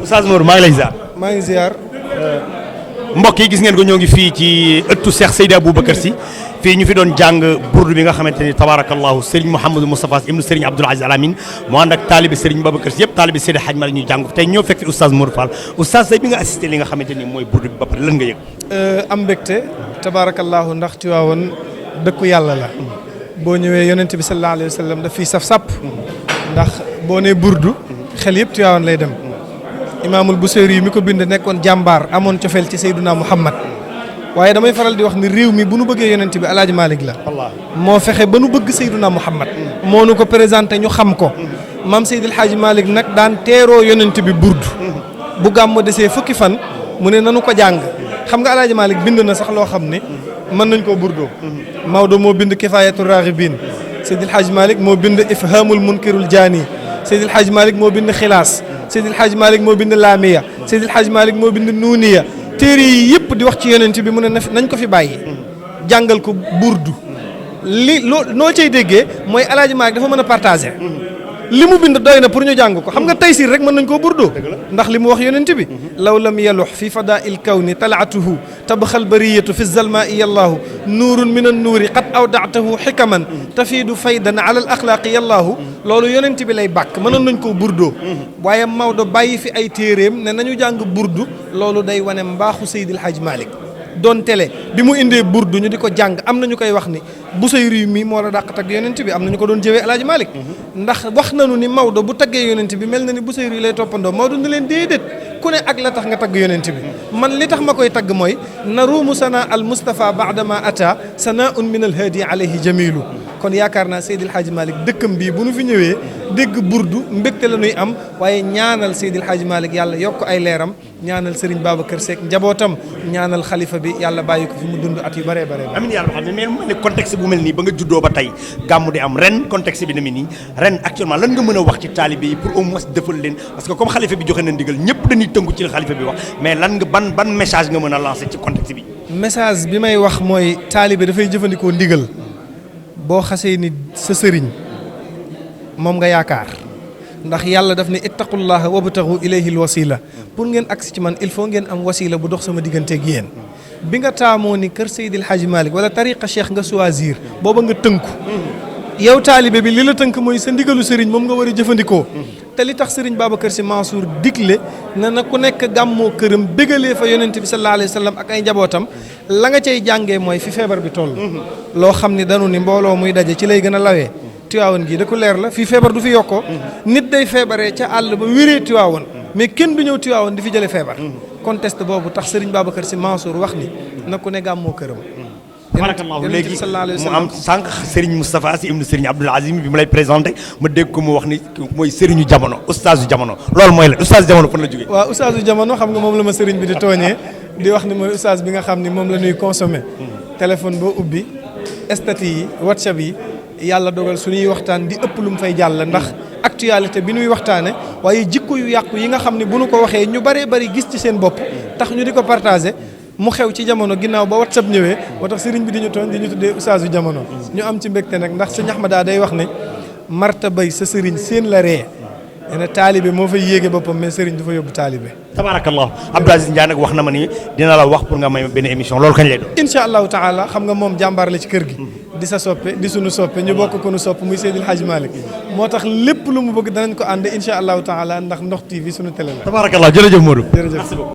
Oustaz Modou maa ngi lay ziar. maa ngi ziar. mbokk yi gis ngeen ko ñoo ngi fii ci ëttu Cheikh Seydi Aboubacar Sy fii ñu fi doon jàng burdu bi nga xamante ni tabarakallahu Serigne Mouhamadou Moustapha ibnu Serigne Abdoul Aziz Al Amine moo ànd ak taalibi Serigne Babacar Sy yëpp taalibi Seydi Hadj Malick ñu jàng tey ñoo fekk fi Oustaz Modou Fall Oustaz tey bi nga assisté li nga xamante ni mooy burdu bi ba pare lan nga yëg. am mbégte tabarakallahu ndax Tiwaawan dëkku yàlla la. boo ñëwee yonent bi sallallahu alayhi wa sallam daf fiy saf sàpp. ndax boo nee burdu xel yëpp Tiwaawan lay dem. imaamul Buseyri mi ko bind nekkoon jàmbaar amoon cofeel ci Seyduna Muhammad waaye damay faral di wax ni réew mi bu nu bëggee yonent bi Alaaji Malick la moo fexe ba nu bëgg Seyduna Muhammad moo nu ko présenté ñu xam ko maam Seydil Hadji Malick nag daan teeroo yonent bi burdu bu gàmmu desee fukki fan mu ne nanu ko jàng xam nga Alaaji Malick bind na sax loo xam ne mën nañ koo burdoo Maodo moo bind Kifaayatu Raaxibiin Seydil Hadji Malick moo bind Ifhaamul Munkirul Jaani Seydil Hadji Malick moo bind Xilaas Seydil Hadji Malick moo bind Laamiya Seydil Hadji Malick moo bind Nuuniya téere yi yëpp di wax ci yonent bi mu ne nañ ko fi bàyyi jàngal ko burdu li noo cay déggee mooy Alaaji Malick dafa mën a partager li mu bind doy na pour ñu jàng ko xam nga Taysiir rek mën nañ koo burdoo ndax li mu wax yonent bi law lam yalux fi fadaa'il kawni talaatuhu tabxal bariyatu fi zalmaai yallaahu nuurun min an nuuri qad awdaatahu xikaman tafiidu faydan ala al axlaaqi yallaahu loolu yonent bi lay bàkk mënoon nañ koo burdoo waaye Maodo bàyyi fi ay téeréem ne nañu jàng burdu loolu day wane mbaaxu Seydil Hadji Malick doon télé bi mu indee burdu ñu di ko jàng am na ñu koy wax ni Busayri mi moo la dàq tagg yonent bi am na ñu ko doon jëwee Alaaji Malick ndax wax nañu ni Maodo bu taggee yonent bi mel na ni Busayri lay toppandoo Maodo ni leen déedéet ku ne ak la tax nga tagg yonent bi man li tax ma koy tagg mooy naruumu sana al Mustafa baadama ata sanaun min al haadi alayhi jamilu kon yaakaar naa Seydil Hadji Malick dëkkam bii bu nu fi ñëwee dégg burdu mbégte la ñuy am waaye ñaanal Seydil Hadji Malick yàlla yokk ay leeram ñaanal Serigne Babacar Seck njabootam ñaanal xalifa bi yàlla bàyyi ko fi mu dund at yu bëree bëri. amiin yàlla xam ne mais mu ne contexte bu mel nii ba nga juddoo ba tey gàmmu di am ren contexte bi na mi nii ren actuellement lan nga mën a wax ci taalibe yi pour au moins defal leen parce que comme xalifa bi joxe na ndigal ñëpp dañuy tënku ci xalifa bi wax mais lan nga ban message nga mën a lancer ci contexte bi. message bi may wax mooy taalibe dafay jëfandikoo ndigal boo xasee ni sa sëriñ moom nga yaakaar ndax yàlla daf ne ittaqullaha wabtagu ilayhi alwasila pour ngeen agsi ci man il faut ngeen am wasila bu dox sama digganteeg yéen bi nga taamoo ni kër Seydil Hadji Malick wala tariqa cheikh nga choisir booba nga tënku yow taalibe bi li la tënk mooy sa ndigalu sëriñ moom nga war a jëfandikoo te li tax sëriñ Babacar Sy Mansour digle na ku nekk gàmmoo këram bégalee fa yonent bi sallallahu alayhi wa sallam ak ay njabootam la nga cay jàngee mooy fi feebar bi toll loo xam ni danu ni mbooloo muy daje ci lay gën a lawee Tiwaawan gii da ko leer la fii feebar du fi yokkoo nit day feebaree ca àll ba wéree Tiwaawan mais kenn du ñëw Tiwaawan di fi jële feebar contexte boobu tax sëriñ Babacar Sy Mansour wax ni na ku ne gàmmoo këram barakallahu léegi mu am sànq Serigne Moustapha Sy ibnu Serigne Abdoul Aziz bi mu lay présenté ma dégg ko mu wax ni mooy Serigne jamono Oustaazu jamono loolu mooy la Oustaazu jamono fan la jógee waaw Oustaazu jamono xam nga moom la ma Serigne bi di tooñee di wax ni mooy Oustaz bi nga xam ni moom la ñuy consommé téléphone boo ubbi statut yi WhatsApp yi yàlla dogal suñuy waxtaan di ëpp lu mu fay jàll ndax actualité bi ñuy waxtaane waaye jikko yu yàqu yi nga xam ne bu nu ko waxee ñu bëree bëri gis ci seen bopp tax ñu di ko partagé mu xew ci jamono ginnaaw ba WhatsApp ñëwee moo tax sëriñ bi di ñu tooñ di ñu tuddee Oustaazu jamono ñu am ci mbégte nag ndax sëñ Ahmada day wax ne marta bay sa sëriñ seen la ree ne taalibe moo fay yéege boppam mais sëriñ du fa yóbbu taalibe tabarakallah Abdou Aziz Ndiaye nag wax na ma ni dina la wax pour nga may benn émission loolu kañ lay doon incha allahu taala xam nga moom jàmbaar la ci kër gi di sa soppe di sunu soppe ñu bokk ko nu sopp muy Seydil Hadji Malick moo tax lépp lu mu bëgg danañ ko ànd incha allahu taala ndax Ndox TV sunu télé la tabarakallah jërëjëf Modou jërëjëf